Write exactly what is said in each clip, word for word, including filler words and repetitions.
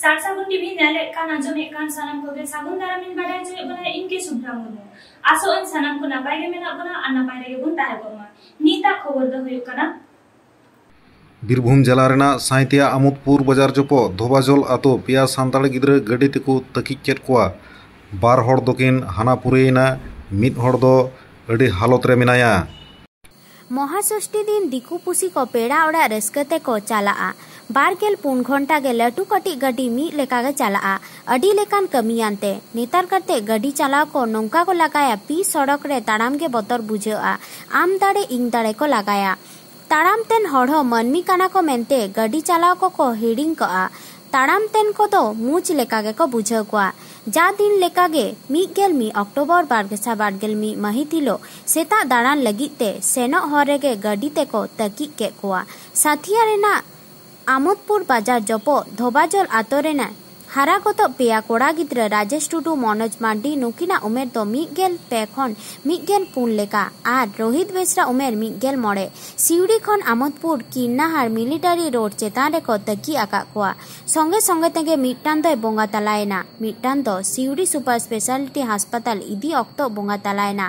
ᱥᱟᱨ ᱥᱟᱹᱜᱩᱱ ᱴᱤᱵᱷᱤ ᱧᱮᱞᱮᱫ ᱠᱟᱱ, ᱟᱸᱡᱚᱢᱮᱫ ᱠᱟᱱ ᱥᱟᱱᱟᱢ ᱠᱚᱜᱮ ᱥᱟᱹᱜᱩᱱ ᱫᱟᱨᱟᱢ ᱤᱧ ᱵᱟᱰᱟᱭ ᱦᱚᱪᱚᱭᱮᱫ ᱵᱚᱱᱟ, ᱤᱧ ᱜᱮ ᱥᱩᱵᱷᱨᱟ ᱢᱩᱨᱢᱩ᱾ ᱟᱥᱚᱜ ᱟᱹᱧ ᱥᱟᱱᱟᱢ ᱠᱚ ᱱᱟᱯᱟᱭ ᱜᱮ ᱢᱮᱱᱟᱜ ᱵᱚᱱᱟ ᱟᱨ ᱱᱟᱯᱟᱭ ᱨᱮᱜᱮ ᱵᱚᱱ ᱛᱟᱦᱮᱸ ᱠᱚᱜ ᱢᱟ᱾ ᱱᱤᱛᱟᱜ ᱠᱷᱚᱵᱚᱨ ᱫᱚ ᱦᱩᱭᱩᱜ ᱠᱟᱱᱟ᱾ ᱵᱤᱨᱵᱷᱩᱢ ᱡᱮᱞᱟ ᱨᱮᱱᱟᱜ ᱥᱟᱸᱭᱛᱤᱭᱟ ᱟᱢᱳᱫᱽᱯᱩᱨ ᱵᱟᱡᱟᱨ ᱡᱚᱯᱚᱜ ᱫᱷᱚᱵᱟᱡᱚᱞ ᱟᱛᱳ ᱯᱮᱭᱟ ᱥᱟᱱᱛᱟᱲ ᱜᱤᱫᱽᱨᱟᱹ ᱜᱟᱹᱰᱤ ᱛᱮᱠᱚ ᱛᱟᱹᱠᱤᱡ ᱠᱮᱫ ᱠᱚᱣᱟ᱾ ᱵᱟᱨ ᱦᱚᱲ ᱫᱚᱠᱤᱱ ᱦᱟᱱᱟ ᱯᱩᱨᱤᱭᱮᱱᱟ, ᱢᱤᱫ ᱦᱚᱲ ᱫᱚ ᱟᱹᱰᱤ ᱦᱟᱞᱚᱛ ᱨᱮ ᱢᱮᱱᱟᱭᱟ᱾ ᱢᱚᱦᱟᱥᱚᱥᱴᱤ ᱫᱤᱱ ᱫᱤᱠᱩ ᱯᱩᱥᱤ ᱠᱚ ᱯᱮᱲᱟ ᱚᱲᱟᱜ ᱨᱟᱹᱥᱠᱟᱹ ᱛᱮᱠᱚ ᱪᱟᱞᱟᱜᱼᱟ᱾ ᱵᱟᱨ ᱜᱮᱞ ᱯᱩᱱ ᱜᱷᱚᱱᱴᱟ ᱜᱮ ᱞᱟᱹᱴᱩ ᱠᱟᱹᱴᱤᱡ ᱜᱟᱹᱰᱤ ᱢᱤᱫ ᱞᱮᱠᱟ ᱜᱮ ᱪᱟᱞᱟᱜᱼᱟ᱾ ᱟᱹᱰᱤ ᱞᱮᱠᱟᱱ ᱠᱟᱹᱢᱤᱭᱟᱱ ᱛᱮ ᱱᱮᱛᱟᱨ ᱠᱟᱛᱮ ᱜᱟᱹᱰᱤ ᱪᱟᱞᱟᱣ ᱠᱚ ᱱᱚᱝᱠᱟ ᱠᱚ ᱞᱟᱜᱟᱭᱟ, ᱯᱤᱪ ᱥᱚᱲᱚᱠ ᱨᱮ ᱛᱟᱲᱟᱢ ᱜᱮ ᱵᱚᱛᱚᱨ ᱵᱩᱡᱷᱟᱹᱜᱼᱟ᱾ ᱟᱢ ᱫᱟᱲᱮ ᱤᱧ ᱫᱟᱲᱮ ᱠᱚ ᱞᱟᱜᱟᱭᱟ᱾ ᱛᱟᱲᱟᱢ ᱛᱮᱱ ᱦᱚᱲ ᱦᱚᱸ ᱢᱟᱹᱱᱢᱤ ᱠᱟᱱᱟ ᱠᱚ ᱢᱮᱱᱛᱮ ᱜᱟᱹᱰᱤ ᱪᱟᱞᱟᱣ ᱠᱚᱠᱚ ᱦᱤᱲᱤᱧ ᱠᱚᱜᱼᱟ᱾ ᱛᱟᱲᱟᱢ ᱛᱮᱱ ᱠᱚᱫᱚ ᱢᱩᱪ ᱞᱮᱠᱟ ᱜᱮᱠᱚ ᱵᱩᱡᱷᱟᱹᱣ ᱠᱚᱣᱟ᱾ ᱡᱟ ᱫᱤᱱ ᱞᱮᱠᱟᱜᱮ ᱢᱤᱫ ᱜᱮᱞ ᱢᱤᱫ ᱚᱠᱴᱳᱵᱚᱨ ᱵᱟᱨ ᱜᱮᱥᱟᱭ ᱵᱟᱨ ᱜᱮᱞ ᱢᱤᱫ ᱢᱟᱹᱦᱤᱛ ᱦᱤᱞᱳᱜ ᱥᱮᱛᱟᱜ ᱫᱟᱬᱟᱱ ᱞᱟᱹᱜᱤᱫ ᱛᱮ ᱥᱮᱱᱚᱜ ᱦᱚᱨ ᱨᱮᱜᱮ ᱜᱟᱹᱰᱤ ᱛᱮᱠᱚ ᱛᱟᱹᱠᱤᱡ ᱠᱮᱫ ᱠᱚᱣᱟ᱾ ᱥᱟᱛᱷᱤᱭᱟ ᱨᱮᱱᱟᱜ ᱟᱢᱳᱫᱽᱯᱩᱨ ᱵᱟᱡᱟᱨ ᱡᱚᱯᱚᱜ ᱫᱷᱚᱵᱟᱡᱚᱞ ᱟᱛᱳ ᱨᱮᱱᱟᱜ ᱦᱟᱨᱟ ᱜᱚᱫᱚᱜ ᱯᱮᱭᱟ ᱠᱚᱲᱟ ᱜᱤᱫᱽᱨᱟᱹ ᱨᱟᱡᱮᱥ ᱴᱩᱰᱩ, ᱢᱚᱱᱳᱡᱽ ᱢᱟᱨᱰᱤ, ᱱᱩᱠᱤᱱᱟᱜ ᱩᱢᱮᱨ ᱫᱚ ᱢᱤᱫ ᱜᱮᱞ ᱯᱮ ᱠᱷᱚᱱ ᱢᱤᱫ ᱜᱮᱞ ᱯᱩᱱ ᱞᱮᱠᱟ ᱟᱨ ᱨᱳᱦᱤᱛ ᱵᱮᱥᱨᱟ ᱩᱢᱮᱨ ᱢᱤᱫ ᱜᱮᱞ ᱢᱚᱬᱮ᱾ ᱥᱤᱣᱲᱤ ᱠᱷᱚᱱ ᱟᱢᱳᱫᱽᱯᱩᱨ ᱠᱤᱨᱱᱟᱦᱟᱨ ᱢᱤᱞᱤᱴᱟᱨᱤ ᱨᱳᱰ ᱪᱮᱛᱟᱱ ᱨᱮᱠᱚ ᱛᱟᱹᱠᱤᱡ ᱟᱠᱟᱫ ᱠᱚᱣᱟ᱾ ᱥᱚᱸᱜᱮ ᱥᱚᱸᱜᱮ ᱛᱮᱜᱮ ᱢᱤᱫᱴᱟᱝ ᱫᱚᱭ ᱵᱚᱸᱜᱟ ᱛᱟᱞᱟᱭᱮᱱᱟ, ᱢᱤᱫᱴᱟᱝ ᱫᱚ ᱥᱤᱣᱲᱤ ᱥᱩᱯᱟᱨ ᱥᱯᱮᱥᱟᱞᱤᱴᱤ ᱦᱟᱥᱯᱟᱛᱟᱞ ᱤᱫᱤ ᱚᱠᱛᱚ ᱵᱚᱸᱜᱟ ᱛᱟᱞᱟᱭᱮᱱᱟ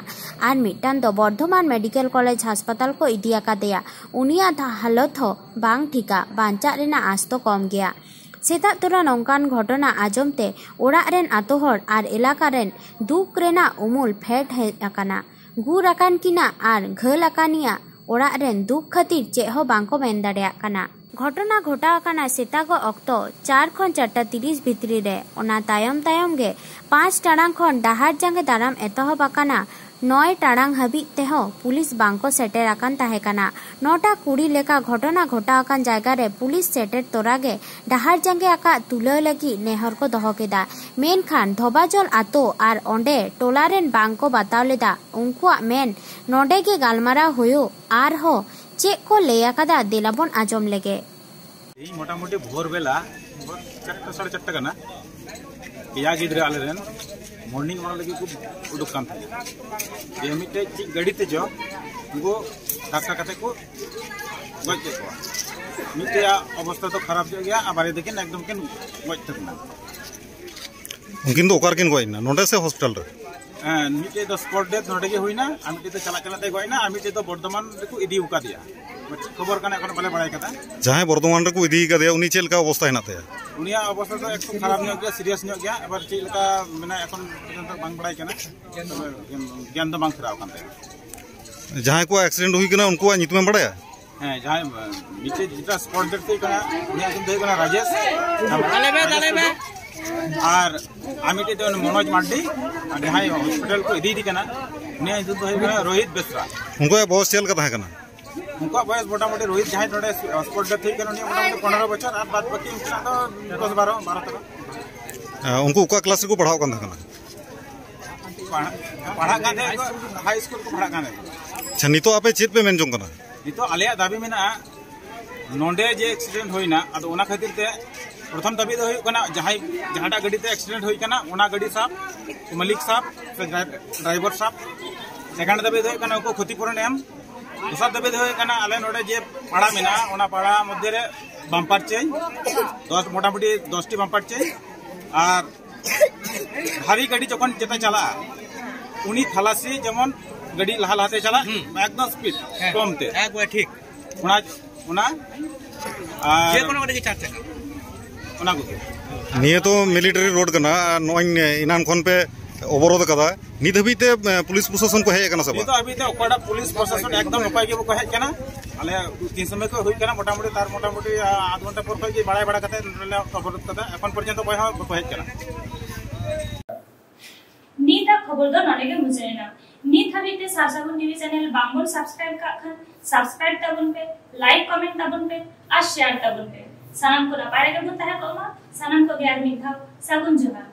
ᱟᱨ ᱢᱤᱫᱴᱟᱝ ᱫᱚ ᱵᱚᱨᱫᱷᱚᱢᱟᱱ ᱢᱮᱰᱤᱠᱮᱞ ᱠᱚᱞᱮᱡᱽ ᱦᱟᱥᱯᱟᱛᱟᱞ ᱠᱚ ᱤᱫᱤ ᱟᱠᱟᱫᱮᱭᱟ᱾ ᱩᱱᱤᱭᱟᱜ ᱫᱷᱟ-, ᱦᱟᱞᱚᱛ ᱦᱚᱸ ᱵᱟᱝ ᱴᱷᱤᱠᱟ, ᱵᱟᱧᱪᱟᱜ ᱨᱮᱱᱟᱜ ᱟᱸᱥ ᱫᱚ ᱠᱚᱢ ᱜᱮᱭᱟ᱾ ᱥᱮᱛᱟᱜ ᱛᱚᱨᱟ ᱱᱚᱝᱠᱟᱱ ᱜᱷᱚᱴᱚᱱᱟ ᱟᱸᱡᱚᱢ ᱛᱮ ᱚᱲᱟᱜ ᱨᱮᱱ ᱟᱛᱳ ᱦᱚᱲ ᱟᱨ ᱮᱞᱟᱠᱟ ᱨᱮᱱ ᱫᱩᱠ ᱨᱮᱱᱟᱜ ᱩᱢᱩᱞ ᱯᱷᱮᱰ ᱦᱮᱡ ᱟᱠᱟᱱᱟ᱾ ᱜᱩᱨ ᱟᱠᱟᱱ ᱠᱤᱱᱟ ᱟᱨ ᱜᱷᱟᱹᱞ ᱟᱠᱟᱱᱤᱭᱟ ᱚᱲᱟᱜ ᱨᱮᱱ ᱫᱩᱠ ᱠᱷᱟᱹᱛᱤᱨ ᱪᱮᱫ ᱦᱚᱸ ᱵᱟᱝ ᱠᱚ ᱢᱮᱱ ᱫᱟᱲᱮᱭᱟᱜ ᱠᱟᱱᱟ᱾ ᱜᱷᱚᱴᱚᱱᱟ ᱜᱷᱚᱴᱟᱣ ᱟᱠᱟᱱᱟ ᱥᱮᱛᱟᱜᱚᱜ ᱚᱠᱛᱚ ᱪᱟᱨ ᱠᱷᱚᱱ ᱪᱟᱨᱴᱟ ᱛᱤᱨᱤᱥ ᱵᱷᱤᱛᱨᱤ ᱨᱮ᱾ ᱚᱱᱟ ᱛᱟᱭᱚᱢ ᱛᱟᱭᱚᱢ ᱜᱮ ᱯᱟᱸᱪ ᱴᱟᱲᱟᱝ ᱠᱷᱚᱱ ᱰᱟᱦᱟᱨ ᱡᱟᱸᱜᱮ ᱫᱟᱨᱟᱢ ᱮᱛᱚᱦᱚᱵ ᱟᱠᱟᱱᱟ᱾ ᱱᱚᱭ ᱴᱟᱲᱟᱝ ᱦᱟᱹᱵᱤᱡ ᱛᱮᱦᱚᱸ ᱯᱩᱞᱤᱥ ᱵᱟᱝ ᱠᱚ ᱥᱮᱴᱮᱨ ᱟᱠᱟᱱ ᱛᱟᱦᱮᱸ ᱠᱟᱱᱟ᱾ ᱱᱚᱴᱟ ᱠᱩᱲᱤ ᱞᱮᱠᱟ ᱜᱷᱚᱴᱚᱱᱟ ᱜᱷᱚᱴᱟᱣ ᱟᱠᱟᱱ ᱡᱟᱭᱜᱟ ᱨᱮ ᱯᱩᱞᱤᱥ ᱥᱮᱴᱮᱨ ᱛᱚᱨᱟ ᱜᱮ ᱰᱟᱦᱟᱨ ᱡᱟᱸᱜᱮ ᱟᱠᱟᱫ ᱛᱩᱞᱟᱹᱣ ᱞᱟᱹᱜᱤᱫ ᱱᱮᱦᱚᱨ ᱠᱚ ᱫᱚᱦᱚ ᱠᱮᱫᱟ᱾ ᱢᱮᱱᱠᱷᱟᱱ ᱫᱷᱚᱵᱟᱡᱚᱞ ᱟᱛᱳ ᱟᱨ ᱚᱸᱰᱮ ᱴᱚᱞᱟ ᱨᱮᱱ ᱵᱟᱝ ᱠᱚ ᱵᱟᱛᱟᱣ ᱞᱮᱫᱟ᱾ ᱩᱱᱠᱩᱣᱟᱜ ᱢᱮᱱ, ᱱᱚᱰᱮ ᱜᱮ ᱜᱟᱞᱢᱟᱨᱟᱣ ᱦᱩᱭᱩᱜ, ᱟᱨᱦᱚᱸ ᱪᱮᱫ ᱠᱚ ᱞᱟᱹᱭ ᱟᱠᱟᱫᱟ, ᱫᱮᱞᱟ ᱵᱚᱱ ᱟᱸᱡᱚᱢ ᱞᱮᱜᱮ᱾ ᱤᱧ ᱢᱚᱴᱟᱢᱩᱴᱤ ᱵᱷᱳᱨ ᱵᱮᱞᱟ ᱪᱟᱨᱴᱟ, ᱥᱟᱲᱮ ᱪᱟᱨᱴᱟ ᱠᱟᱱᱟ, ᱯᱮᱭᱟ ᱜᱤᱫᱽᱨᱟᱹ ᱟᱞᱮᱨᱮᱱ ᱢᱚᱨᱱᱤᱝ ᱣᱟᱠ ᱞᱟᱹᱜᱤᱫ ᱠᱚ ᱩᱰᱩᱠ ᱠᱟᱱ ᱛᱟᱦᱮᱸᱫ᱾ ᱡᱮ ᱢᱤᱫᱴᱮᱡ ᱪᱮᱫ ᱜᱟᱹᱰᱤ ᱛᱮᱪᱚ ᱩᱱᱠᱩ ᱫᱷᱟᱠᱠᱟ ᱠᱟᱛᱮ ᱠᱚ ᱜᱚᱡ ᱠᱮᱫ ᱠᱚᱣᱟ᱾ ᱢᱤᱫᱴᱮᱡᱟᱜ ᱚᱵᱚᱥᱛᱷᱟ ᱫᱚ ᱠᱷᱟᱨᱟᱯ ᱧᱚᱜ ᱜᱮᱭᱟ, ᱟᱨ ᱵᱟᱨᱭᱟ ᱫᱚᱠᱤᱱ ᱮᱠᱫᱚᱢ ᱠᱤᱱ ᱜᱚᱡ ᱩᱛᱟᱹᱨ ᱮᱱᱟ᱾ ᱩᱱᱠᱤᱱ ᱫᱚ ᱚᱠᱟ ᱨᱮᱠᱤᱱ ᱜᱚᱡ ᱮᱱᱟ, ᱱᱚᱰᱮ ᱥᱮ ᱦᱚᱥᱯᱤᱴᱟᱞ ᱨᱮ? ᱦᱮᱸ, ᱢᱤᱫᱴᱮᱡ ᱫᱚ ᱥᱯᱚᱴ ᱰᱮᱛᱷ ᱱᱚᱰᱮ ᱜᱮ ᱦᱩᱭᱱᱟ, ᱟᱨ ᱢᱤᱫᱴᱮᱡ ᱫᱚ ᱪᱟᱞᱟᱜ ᱪᱟᱞᱟᱜ ᱛᱮ ᱜᱚᱡ ᱮᱱᱟ, ᱟᱨ ᱢᱤᱫᱴᱮᱡ ᱫᱚ ᱵᱚᱨᱫᱷᱚᱢᱟᱱ ᱨᱮᱠᱚ ᱤᱫᱤ ᱟᱠᱟᱫᱮᱭᱟ᱾ ᱪᱮᱫ ᱠᱷᱚᱵᱚᱨ ᱠᱟᱱᱟ ᱮᱠᱷᱚᱱ ᱵᱟᱞᱮ ᱵᱟᱲᱟᱭ ᱠᱟᱫᱟ᱾ ᱡᱟᱦᱟᱸᱭ ᱵᱚᱨᱫᱷᱚᱢᱟᱱ ᱨᱮᱠᱚ ᱤᱫᱤ ᱟᱠᱟᱫᱮᱭᱟ, ᱩᱱᱤ ᱪᱮᱫ ᱞᱮᱠᱟ ᱚᱵᱚᱥᱛᱟ ᱦᱮᱱᱟᱜ ᱛᱟᱭᱟ? ᱩᱱᱤᱭᱟᱜ ᱚᱵᱚᱥᱛᱟ ᱫᱚ ᱮᱠᱴᱩ ᱠᱷᱟᱨᱟᱯ ᱧᱚᱜ ᱜᱮᱭᱟ, ᱥᱤᱨᱤᱭᱟᱥ ᱧᱚᱜ ᱜᱮᱭᱟ᱾ ᱮᱵᱟᱨ ᱪᱮᱫ ᱞᱮᱠᱟ ᱢᱮᱱᱟᱭᱟ ᱮᱠᱷᱚᱱ ᱯᱚᱨᱡᱚᱱᱛᱚ ᱵᱟᱝ ᱵᱟᱲᱟᱭ ᱠᱟᱱᱟ, ᱛᱚᱵᱮ ᱜᱮᱭᱟᱱ ᱫᱚ ᱵᱟᱝ ᱯᱷᱮᱨᱟᱣ ᱠᱟᱱ ᱛᱟᱭᱟ᱾ ᱡᱟᱦᱟᱸᱭ ᱠᱚᱣᱟᱜ ᱮᱠᱥᱤᱰᱮᱱᱴ ᱦᱩᱭ ᱠᱟᱱᱟ, ᱩᱱᱠᱩᱣᱟᱜ ᱧᱩᱛᱩᱢᱮᱢ ᱵᱟᱲᱟᱭᱟ? ᱦᱮᱸ, ᱡᱟᱦᱟᱸᱭ ᱢᱤᱫᱴᱮᱡ ᱡᱮᱴᱟ ᱥᱯᱚᱴ ᱰᱮᱛᱷ ᱦᱩᱭ ᱠᱟᱱᱟ, ᱩᱱᱤᱭᱟᱜ ᱧᱩᱛᱩᱢ ᱫᱚ ᱦᱩᱭᱩᱜ ᱠᱟᱱᱟ ᱨᱟᱡᱮᱥ᱾ ᱫᱟᱞᱮ ᱢᱮ, ᱫᱟᱞᱮ ᱢᱮ᱾ ᱟᱨ ᱟᱨ ᱢᱤᱫᱴᱮᱡ ᱫᱚ ᱩᱱᱤ ᱢᱚᱱᱳᱡᱽ ᱢᱟᱨᱰᱤ, ᱟᱨ ᱡᱟᱦᱟᱸᱭ ᱦᱚᱥᱯᱤᱴᱟᱞ ᱠᱚ ᱤᱫᱤᱭᱮᱫᱮ ᱠᱟᱱᱟ, ᱩᱱᱤᱭᱟᱜ ᱧᱩᱛᱩᱢ ᱫᱚ ᱦᱩᱭᱩᱜ ᱠᱟᱱᱟ ᱨᱳᱦᱤᱛ ᱵᱮᱥᱨᱟ᱾ ᱩᱱᱠᱩᱣᱟᱜ ᱵᱚᱭᱚᱥ ᱪᱮᱫ ᱞᱮᱠᱟ ᱛᱟᱦᱮᱸ ᱠᱟᱱᱟ? ᱩᱱᱠᱩᱣᱟᱜ ᱵᱚᱭᱚᱥ ᱢᱚᱴᱟᱢᱩᱴᱤ ᱨᱳᱦᱤᱛ ᱡᱟᱦᱟᱸᱭ ᱱᱚᱰᱮ ᱥᱯᱚᱴ ᱰᱮᱛᱷ ᱦᱩᱭ ᱠᱟᱱᱟ, ᱩᱱᱤᱭᱟᱜ ᱢᱚᱴᱟᱢᱩᱴᱤ ᱯᱚᱱᱮᱨᱚ ᱵᱚᱪᱷᱚᱨ, ᱟᱨ ᱵᱟᱫ ᱵᱟᱹᱠᱤ ᱩᱱᱠᱤᱱᱟᱜ ᱫᱚ ᱫᱚᱥ ᱵᱟᱨᱚ, ᱵᱟᱨᱚ ᱛᱮᱨᱚ᱾ ᱦᱮᱸ, ᱩᱱᱠᱩ ᱚᱠᱟ ᱠᱞᱟᱥ ᱨᱮᱠᱚ ᱯᱟᱲᱦᱟᱜ ᱠᱟᱱ ᱛᱟᱦᱮᱸ ᱠᱟᱱᱟ? ᱯᱟᱲᱦᱟᱜ, ᱯᱟᱲᱦᱟᱜ ᱠᱟᱱ ᱛᱟᱦᱮᱸ ᱠᱚ, ᱦᱟᱭ ᱥᱠᱩᱞ ᱠᱚ ᱯᱟᱲᱦᱟᱜ ᱠᱟᱱ ᱛᱟᱦᱮᱸ ᱠᱚ᱾ ᱟᱪᱪᱷᱟ, ᱱᱤᱛᱚᱜ ᱟᱯᱮ ᱪᱮᱫ ᱯᱮ ᱢᱮᱱ ᱡᱚᱝ ᱠᱟᱱᱟ? ᱱᱤᱛᱚᱜ ᱟᱞᱮᱭᱟᱜ ᱫᱟᱹᱵᱤ ᱢᱮᱱᱟᱜᱼᱟ, ᱱᱚᱰᱮ ᱡᱮ ᱮᱠᱥᱤᱰᱮᱱᱴ ᱦᱩᱭᱱᱟ, ᱟᱫᱚ ᱚᱱᱟ ᱠᱷᱟᱹᱛᱤᱨ ᱛᱮ ᱯᱨᱚᱛᱷᱚᱢ ᱫᱟᱹᱵᱤ ᱫᱚ ᱦᱩᱭᱩᱜ ᱠᱟᱱᱟ, ᱡᱟᱦᱟᱸᱭ, ᱡᱟᱦᱟᱸᱴᱟᱜ ᱜᱟᱹᱰᱤ ᱛᱮ ᱮᱠᱥᱤᱰᱮᱱᱴ ᱦᱩᱭ ᱠᱟᱱᱟ, ᱚᱱᱟ ᱜᱟᱹᱰᱤ ᱥᱟᱵ, ᱢᱟᱹᱞᱤᱠ ᱥᱟᱵ ᱥᱮ ᱰᱨᱟᱭ-, ᱰᱨᱟᱭᱵᱷᱟᱨ ᱥᱟᱵ᱾ ᱥᱮᱠᱮᱱᱰ ᱫᱟᱹᱵᱤ ᱫᱚ ᱦᱩᱭᱩᱜ ᱠᱟᱱᱟ, ᱩᱱᱠᱩ ᱠᱷᱚᱛᱤᱯᱩᱨᱚᱱ ᱮᱢ᱾ ᱫᱚᱥᱟᱨ ᱫᱟᱹᱵᱤ ᱫᱚ ᱦᱩᱭᱩᱜ ᱠᱟᱱᱟ, ᱟᱞᱮ ᱱᱚᱰᱮ ᱡᱮ ᱯᱟᱲᱟ ᱢᱮᱱᱟᱜᱼᱟ, ᱚᱱᱟ ᱯᱟᱲᱟ ᱢᱚᱫᱽᱫᱷᱮ ᱨᱮ ᱵᱟᱢᱯᱟᱨ ᱪᱮᱧᱡᱽ, ᱫᱚᱥ, ᱢᱚᱴᱟᱢᱩᱴᱤ ᱫᱚᱥᱴᱤ ᱵᱟᱢᱯᱟᱨ ᱪᱮᱧᱡᱽ, ᱟᱨ ᱵᱷᱟᱨᱤ ᱜᱟᱹᱰᱤ ᱡᱚᱠᱷᱚᱱ ᱡᱮᱴᱟ ᱪᱟᱞᱟᱜᱼᱟ, ᱩᱱᱤ ᱠᱷᱟᱞᱟᱥᱤ ᱡᱮᱢᱚᱱ ᱜᱟᱹᱰᱤ ᱞᱟᱦᱟ ᱞᱟᱦᱟᱛᱮ ᱪᱟᱞᱟᱜ, ᱦᱩᱸ᱾ ᱮᱠᱫᱚᱢ ᱥᱯᱤᱰ ᱦᱮᱸ᱾ ᱠᱚᱢ ᱛᱮ᱾ ᱮᱠᱵᱟᱨᱮ ᱴᱷᱤᱠ᱾ ᱚᱱᱟ, ᱚᱱᱟ, ᱟᱨ ᱡᱮ ᱠᱳᱱᱳ ᱜᱟᱹᱰᱤ ᱜᱮ ᱪᱟᱨ ᱪᱟᱠᱟ᱾ ᱚᱱᱟ ᱠᱚᱜᱮ᱾ ᱱᱤᱭᱟᱹ ᱛᱚ ᱢᱤᱞᱤᱴᱟᱨᱤ ᱨᱳᱰ ᱠᱟᱱᱟ, ᱟᱨ ᱱᱚᱜᱼᱚᱭ ᱮᱱᱟᱱ ᱠᱷᱚᱱ ᱯᱮ ᱚᱵᱚᱨᱳᱫᱷ ᱟᱠᱟᱫᱟ᱾ ᱱᱤᱛ ᱦᱟᱹᱵᱤᱡ ᱛᱮ, ᱮ, ᱯᱩᱞᱤᱥ ᱯᱨᱚᱥᱟᱥᱚᱱ ᱠᱚ ᱦᱮᱡ ᱟᱠᱟᱱᱟ ᱥᱮ ᱵᱟᱝ? ᱱᱤᱛᱚᱜ ᱦᱟᱹᱵᱤᱡ ᱛᱮ ᱚᱠᱚᱭᱴᱟᱜ ᱯᱩᱞᱤᱥ ᱯᱨᱚᱥᱟᱥᱚᱱ ᱮᱠᱫᱚᱢ ᱱᱟᱯᱟᱭ ᱜᱮ ᱵᱟᱠᱚ ᱦᱮᱡ ᱟᱠᱟᱱᱟ᱾ ᱟᱞᱮ ᱛᱤᱱ ᱥᱚᱢᱚᱭ ᱠᱚ ᱦᱩᱭ ᱟᱠᱟᱱᱟ, ᱢᱚᱴᱟᱢᱩᱴᱤ ᱛᱟᱨ ᱢᱚᱴᱟᱢᱩᱴᱤ, ᱟ, ᱟᱫᱷ ᱜᱷᱚᱱᱴᱟ ᱯᱚᱨ ᱠᱷᱚᱱ ᱜᱮ ᱵᱟᱲᱟᱭ ᱵᱟᱲᱟ ᱠᱟᱛᱮ ᱱᱚᱰᱮ ᱞᱮ ᱚᱵᱚᱨᱳᱫᱷ ᱠᱟᱫᱟ᱾ ᱮᱠᱷᱚᱱ ᱯᱚᱨᱡᱚᱱᱛᱚ ᱚᱠᱚᱭ ᱦᱚᱸ ᱵᱟᱠᱚ ᱦᱮᱡ ᱟᱠᱟᱱᱟ᱾ ᱱᱤᱛᱟᱜ ᱠᱷᱚᱵᱚᱨ ᱫᱚ ᱱᱚᱰᱮ ᱜᱮ ᱢᱩᱪᱟᱹᱫ ᱮᱱᱟ᱾ ᱱᱤᱛ ᱦᱟᱹᱵᱤᱡ ᱛᱮ ᱥᱟᱨ ᱥᱟᱹᱜᱩᱱ ᱴᱤᱵᱷᱤ ᱪᱮᱱᱮᱞ ᱵᱟᱝ ᱵᱚᱱ ᱥᱟᱵᱥᱠᱨᱟᱭᱤᱵ ᱠᱟᱜ ᱠᱷᱟᱱ, ᱥᱟᱵᱥᱠᱨᱟᱭᱤᱵ ᱛᱟᱵᱚᱱ ᱯᱮ, ᱞᱟᱭᱤᱠ ᱠᱚᱢᱮᱱᱴ ᱛᱟᱵᱚᱱ ᱯᱮ ᱟᱨ ᱥᱮᱭᱟᱨ ᱛᱟᱵᱚᱱ ᱯᱮ᱾ ᱥᱟᱱᱟᱢ ᱠᱚ ᱱᱟᱯᱟᱭ ᱨᱮᱜᱮ ᱵᱚᱱ ᱛᱟᱦᱮᱸ ᱠᱚᱜ ᱢᱟ᱾ ᱥᱟᱱᱟᱢ ᱠᱚᱜᱮ ᱟᱨ ᱢᱤᱫ ᱫᱷᱟᱣ ᱥᱟᱹᱜᱩᱱ ᱡᱚᱦᱟᱨ᱾